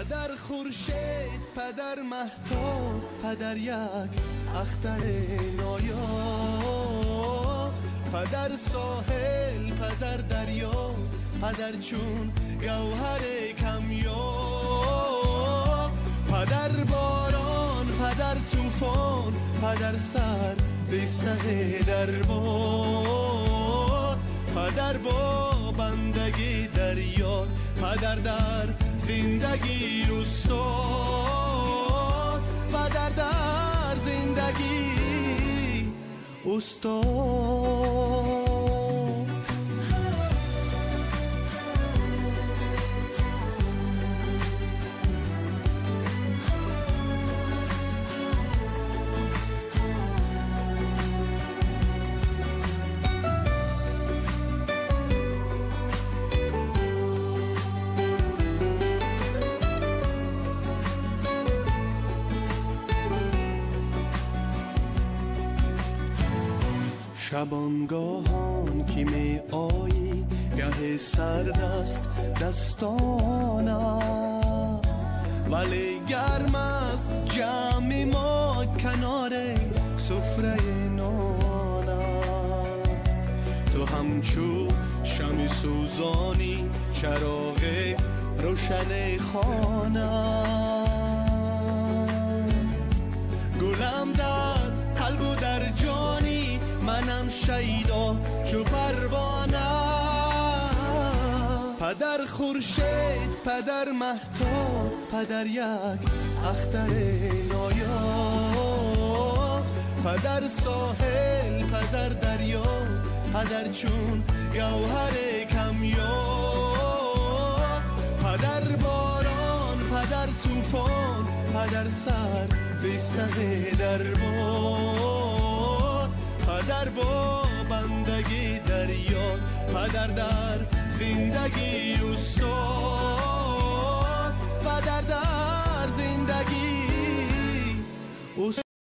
Падар хуршед, падар маҳтоб, падар як ахтари ноёб. Падар соҳил, падар дарё, падар чун гавҳари камёб. Падар борон, падар тӯфон, падар сар бисаҳи дарбор. Падар бо бандагӣ дарёр, падар дар зиндагӣ устод, падар дар зиндагӣ устод. Шабонгоҳон ки меоӣ, гаҳе сард аст дастонат, вале гарм аст ҷамъи мо канори суфраи нонат. Ту ҳамчу шами сӯзонӣ, чароғи рӯшани хона. Гулам дар қалбу дар ҷонӣ, манам шайдо чу парвона. Падар хуршед, падар маҳтоб, падар як ахтари ноёб. Падар соҳил, падар дарё, падар чун гавҳари камёб. Падар борон, падар тӯфон, падар сар бисаҳи дарбор. Падар бо бандагӣ дарёр, падар дар зиндагӣ устод, падар дар зиндагӣ